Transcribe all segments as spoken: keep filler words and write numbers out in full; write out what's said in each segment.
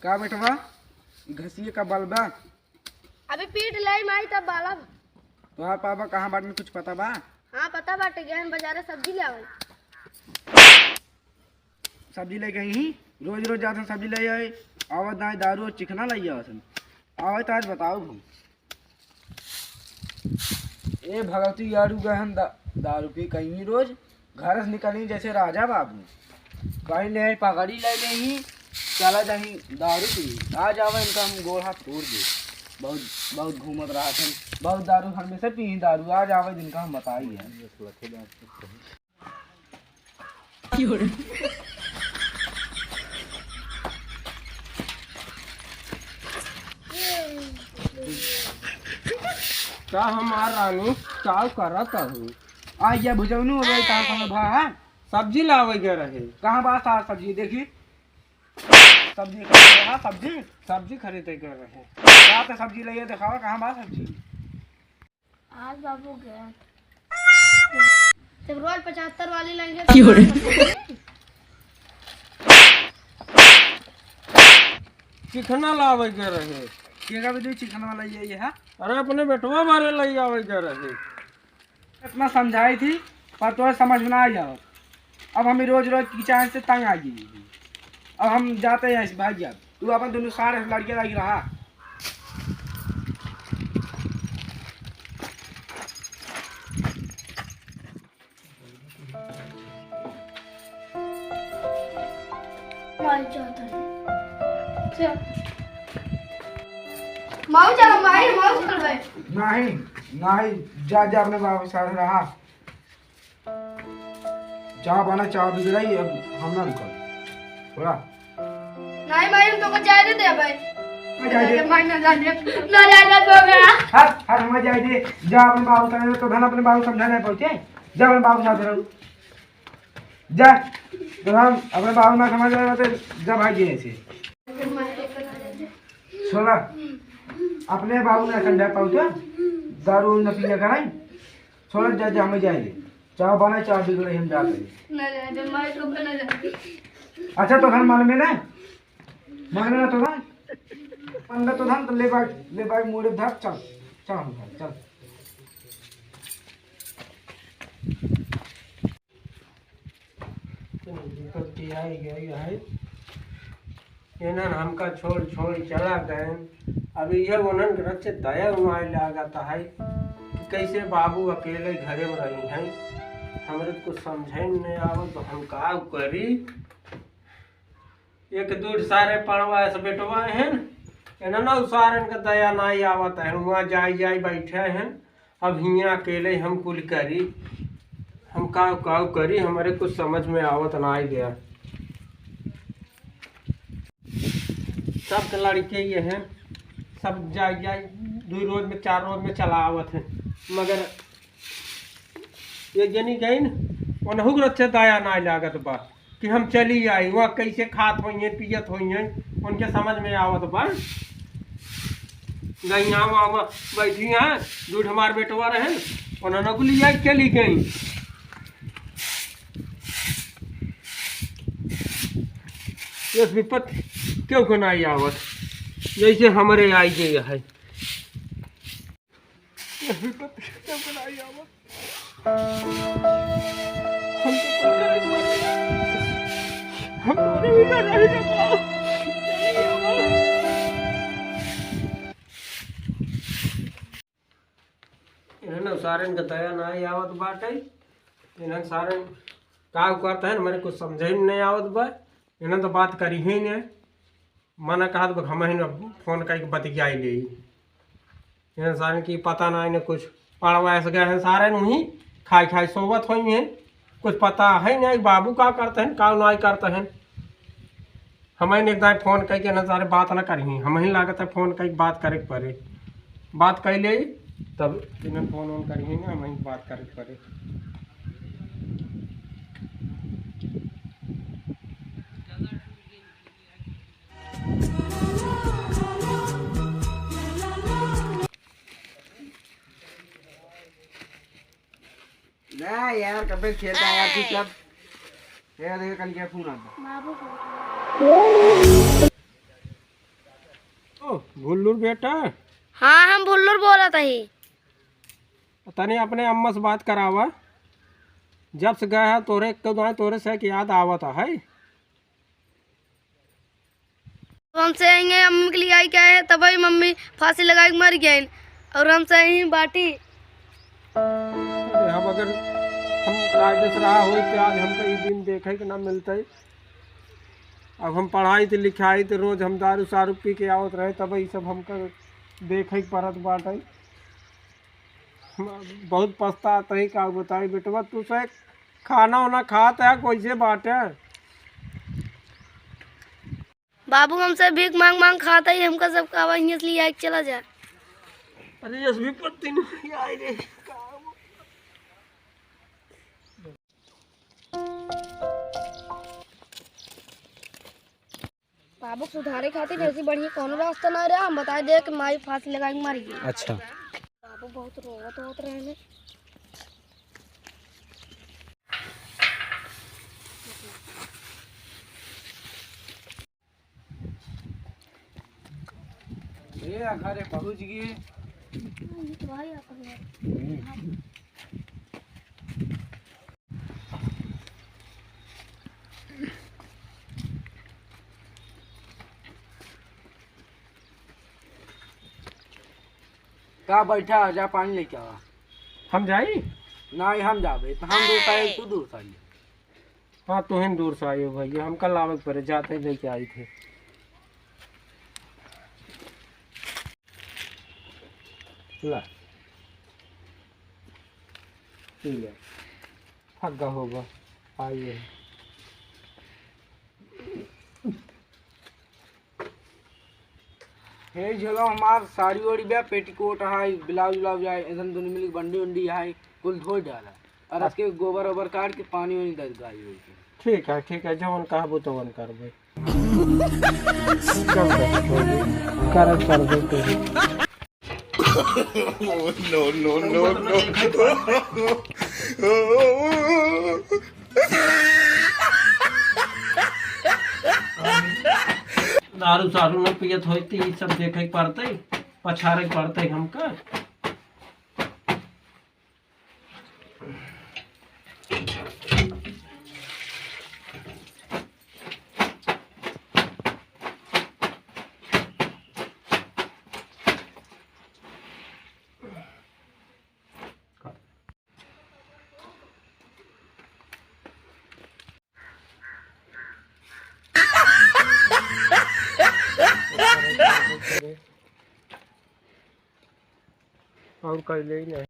का बेटवा, ई घसिए का बल बा? अबे पीट ले माई, तब बालब। तोहार पापा कहाँ बाट में कुछ पता बा? हाँ, पता बाटे, गहन बाजारे सब्जी ले आवे। सब्जी ले गई ही, रोज रोज जात हन सब्जी ले आए, आवत नाई दारू और चिकना ले आवत हन। आवे तो आज बताओ हम। ए भगवती यारू गहन दा-, दारू पी कहीं रोज, घर से निकली जैसे राजा बाबू। कहीं ले पगड़ी ले लेही, चला जाही दारू पी। आज आवे इनका हम गोड़ हाथ तोड़ दे। बहुत, बहुत घूमत रहा थे, बहुत दारू हमेशा पी दारू। आज आवे जिनका हम बताई है। का हमार रानी, का करत हूँ? आ, ये भुजौनू हो गई, तार समय भा, हाँ? सब्जी लावे गए रहे। कहाँ बा तार सब्जी? देखी, सब्जी खरीदे रहा, सब्जी, सब्जी खरीदे गए रहे। का तो सब्जी ले दिखावा, कहाँ बा सब्जी? आज बाबू गया। जब रोज पचहत्तर वाली लाएंगे तो क्यों रे? चिखना लावे के रहे। केगा भी दे चिखना वाला ये, ये है? अरे अपने बेटवा बारे ले आवे के रहे। इतना समझाई थी, पर तोरे समझ में ना आई आवत। अब हम रोज रोज की चाहे से तंग आ गई। अब हम जाते हैं इस भाई जान। तू अपन दोनों सारे लड़के लगी रहा। माई जाता है। चल। माऊ चलो, माई, माऊ चल भाई। नहीं, नहीं, जा, जा अपने बाबू सारे रहा। चाह बना, चाह बिगड़ाई, अब हम ना रुकब। थोड़ा। नहीं भाई, हम तो को जाए दे दे भाई। ना जाए दे। भाई ना जाए दे, ना जाए दे तो गया। हट, हट, हमें जाए दे। जा अपने बाबू का, तो धन अपने बाबू समझा नहीं पहुँचे। जा अपने बाबू साथ रहो। जा, तो हम अपने बाबू ना समझ रहे थे, जा भाई जी ऐसे। छोड़ा, अपने बाबू ना समझा पहुँचे, दारू न पिया कराई। छोड़ जा, जा, हमें जाए दे। चाह बना, चाह बिगड़े, हम जाते हैं। ना जाए दे, माई को ना जाए दे। अच्छा, तो घर मन में ना, मन में ना तो ना, मन में तो ना, तो ले भाई, ले भाई, मोड़े धर, चल, चल, हम घर, चल। तो विपत्ति आई गई है। इन्हन हमका छोड़, छोड़ चला गए। अब यह उन्हन के रचे दया उमाय लागत है कि कैसे बाबू अकेले घरे में रही हैं। हमरे कुछ समझे में नहीं आवत, तो हम का करी? एक दूर सारे पड़वा ऐसे बेटवा हैं, इन्हन सारन के दया नहीं आवत है। वहाँ जाई, जाई बैठे हैं। अब हियाँ अकेले हम कुल करी, हम काव काव करी, हमरे कुछ समझ में आवत ना आई गया। सब के लड़के ये हैं, सब जाई जाई दुई रोज में, चार रोज में चला आवत हैं, मगर ये जनी गई न, उनहु के रचे दया ना लागत बा। कि हम चली आई, वहाँ कैसे खात होइहैं, पियत होइहैं, उनके समझ में आवत बा। गइया वहाँ, वहाँ बैठी हैं, दूध हमार बेटवा रहे, उन्होंने को लिया चली गई। ये विपत क्यों को ना आवत, जैसे हमरे आई गई है। अभी तो तब बनाई आवत। हम तो पक्का एक बार, हम तो उन्हें भी ना रही ना पाओ। इन्हन सारन के दया ना आवत बाटे। इन्हन सारन का करत हैं, हमरे कुछ समझे में नहीं आवत बा। इन्हन तो बात करी ही नहीं। मना कहत बा, हम ही न फोन करके बतियाई ले। इन्हन सारन की पता ना, इन्हें कुछ पड़वा ऐसे गए हैं सारे, नहीं खाई खाई सोवत होई हैं, कुछ पता है नहीं बाबू का करते हैं, का नहीं करते हैं। हम ही एक दाई फोन करके इन्हन सारे बात ना करी, हम ही लागत है फोन करके बात करे के पड़े, बात कर ले तब इन्हें फोन वोन करी ना, हम ही बात करे के पड़े। ना यार, कब खेलता है यार तू सब? ये देख, कल क्या फोन आता। बाबू फोन। भुल्लुर बेटा। हाँ, हम भुल्लुर बोलत हई। तनी अपने अम्मा से बात करावा। जब से गए है तोरे, एक तो दाएं तोरे से एक याद आवत है। तो हमसे यहीं अम्मा के लिए आई क्या है, तबही मम्मी फांसी लगाई के मर गई और हमसे यहीं बाटी। अरे हम अगर हम कायदे से रहा होई तो आज हमका ई दिन देखे के ना मिलते। अब हम पढ़ाई थे, लिखाई थे, रोज हम दारू सारू पी के आवत रहे, तब ई सब हमका देखे के पड़त बाटे। हम बहुत पछतात है, का बताई बेटवा, तू से खाना वाना खात है, कैसे बाटे? बाबू हमसे भीख मांग मांग खात है, हमका सब कहवा हियां से लिया के चला जा। अरे यस भी पत्ती नहीं आई रे। बाबू सुधारे खातिर ऐसी बढ़िया कोनो रास्ता ना रहा, हम बताए दे कि माई फांसी लगा के मर गई। अच्छा। बाबू बहुत रोवत होत रहे ने। ए, आ घरे पहुँच गए। का बैठा, जा पानी लेके आवा। हम जाई? नहीं, हम जाबे। तो हम दूर से आए, तू दूर से आइए। हाँ, तू ही दूर से आइयो भैया, हमका लावे के पड़े, जाते ही लेके आई थे। ला। पी ले। फग्गा होगा। आइए। हे झोला हमार साड़ी ओड़ी बा, पेटीकोट है, ब्लाउज व्लाउज है, एकदम दुनो मिलके बंडी उंडी है, कुल धो डाला। और हाँ। इसके गोबर ओबर काट के पानी वानी दे गाय वाय के। ठीक है, ठीक है, जवन कहबू तवन करबे। जवन कहबू, करब, करबे, करबे। No, no, no, no। दारू सारू न पियत होई त ई सब देखे के पड़तई, पछारे के पड़तई हमका। और कैले ही नहीं।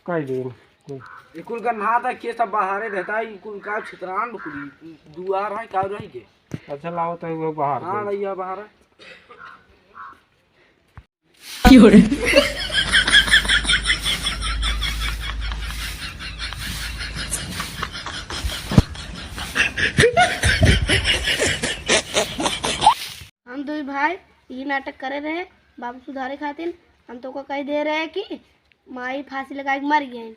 कैले ही नहीं। ई कुल गन्हात है, के सब बाहरे रहता है, ई कुल का छितरान बकुली, दुआर है, का रही के? अच्छा, लाओ तो वो बाहर हाँ, के। भैया, बाहर है। हम दुई भाई ई नाटक करे रहे बाबू सुधारे खातिर। हम तोका कह दे रहे कि माई फांसी लगाई के मर गई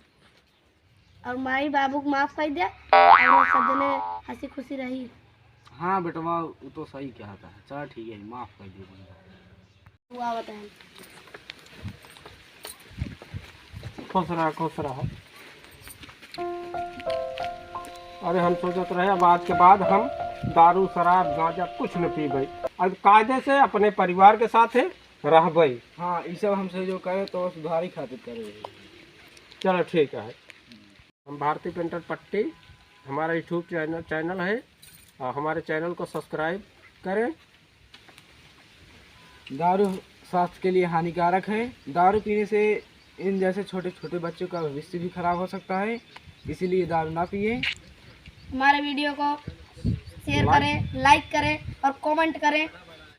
और माई बाबू के माफ कर दे और सब जने हंसी खुशी रही। हाँ बेटवा, वो तो सही कहा था। चल ठीक है, माफ कर दे। तू आवत है। खुश रहा, खुश रहा। अरे हम सोचत रहे अब आज के बाद हम दारू, शराब, गांजा कुछ न पीबे। अब कायदे से अपने परिवार के साथ रहबे। हाँ, ई सब हमसे जो करे तो सुधारी खातिर करे। चलो ठीक है। हम भारती पेंटर पट्टी, हमारा YouTube चैनल, चैनल है और हमारे चैनल को सब्सक्राइब करें। दारू स्वास्थ्य के लिए हानिकारक है। दारू पीने से इन जैसे छोटे-छोटे बच्चों का भविष्य भी खराब हो सकता है, इसीलिए दारू ना पिएं। हमारे वीडियो को शेयर करें, लाइक करें और कमेंट करें।